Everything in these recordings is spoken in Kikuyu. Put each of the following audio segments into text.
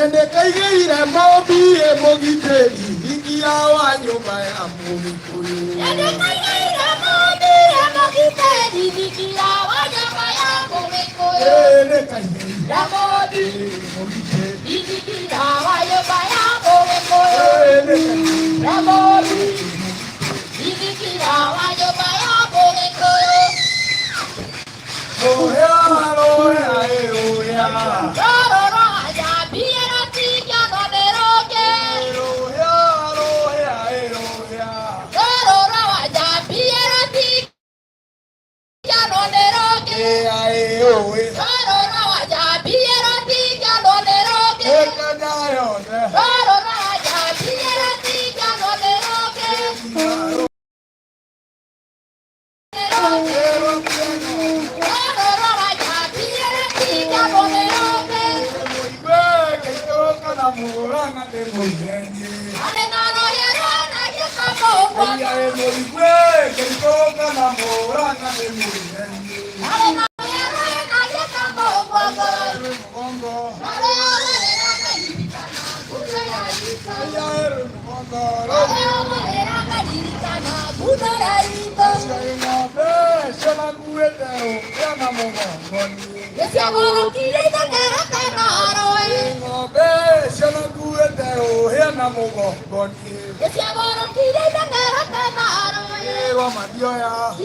Ndekaigĩire mũmbi mũgitĩri ikia wa nyũmba ya Mũgĩkũyũ. Ndekaigĩire mũmbi mũgitĩri Rũhĩa rũhĩa ĩrũhĩa rũhĩa rũhĩa ĩrũhĩa ĩa ĩũĩ ĩkanya yothe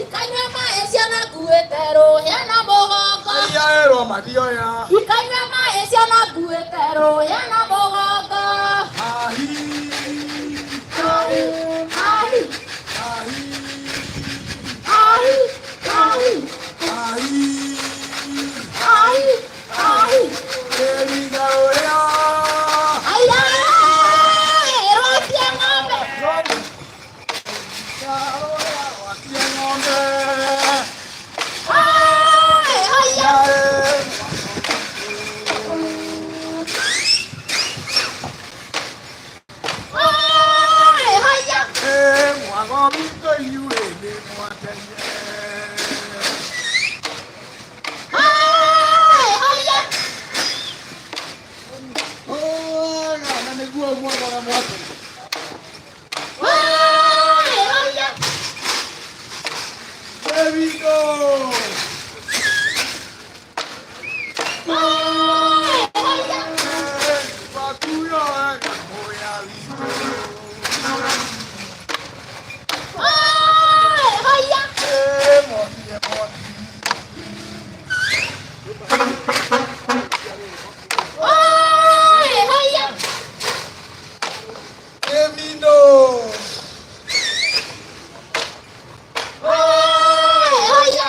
Ikanyua maĩ ciana nguĩte rũhĩa na mũgongo. Ikanyua maĩ ciana nguĩte rũhĩa na mũgongo. Ahi, ahi, ahi, ahi, ahi, ahi. Aya, rwatia ng'ombe. Ai, haya. Ai, haya. Ai, haya. Ai, haya. Ai, haya. Ai, haya. Ai, haya. Ai, haya.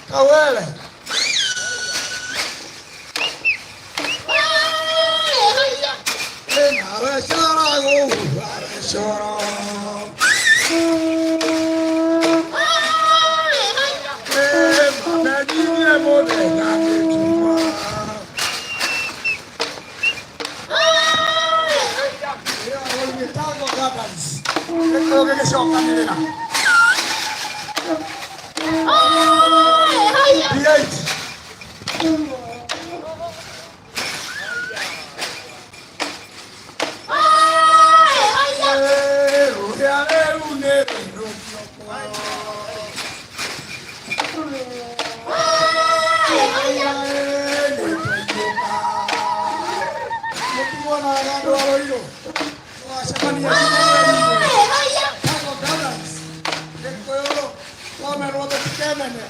Kawele. Ai, haya. Ai, haya. Ai, haya. Oi, haya. P8. Oi, haya. Rũhĩa rĩu nĩ rũinũkio kwao. Oi, haya. Nĩ twainũka. Mũtimonaga andũ a Rũirũ. Twacemania Oi, haya. Tango Gardens. Gĩkũyũ twamenwo tũtikemene.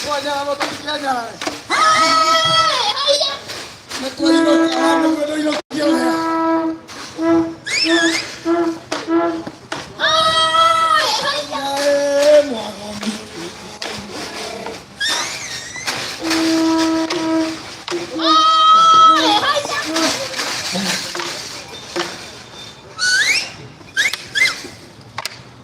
Twanyararwo tũtikenyarare. Oi, haya. Nĩ twainũka nĩguo tũinũkie rũhĩa. Oi, haya. Ĩ mwagomi. Oi, haya.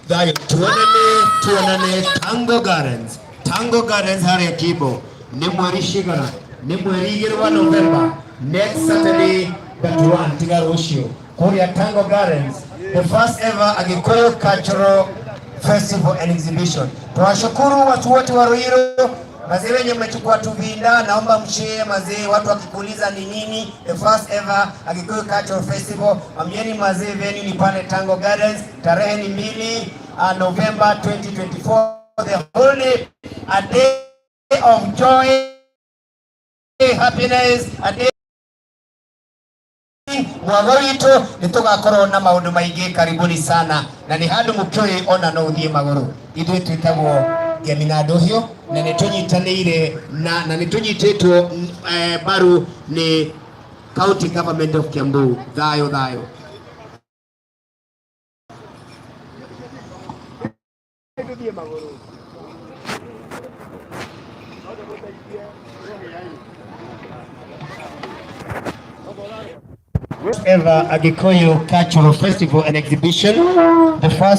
Thayũ, tuonane tuonane Tango Gardens. Tango Gardens harĩa Kimbo nĩ mweri cigana? Nĩ mweri 2 wa November, next Saturday but one, tiga rũciũ, kũrĩa Tango Gardens, the first ever Agikuyu Cultural Festival and Exhibition. Tunawashukuru watu wote wa Ruiru. Mazee wenye mmechukua tuvinda, naomba mshare mazee, watu wakikuuliza ni nini the first ever Agikuyu Cultural Festival, ambieni mazee venue ni pale Tango Gardens, tarehe ni 2 November 2024, the whole day, a day of joy, happiness, a day mwago witũ nĩ tũgakorwo na maũndũ maingĩ. Karibuni sana, na nĩ handũ mũkĩũĩ ona no ũthiĩ magũrũ. Ithuĩ twĩtagwo Ngemi na Ndũhiũ na nĩ tũnyitanĩire na nĩ tũnyitĩtwo mbaru nĩ County Government of Kiambu. Thayũ thayũ. Ever Agikuyu Cultural Festival and Exhibition, the first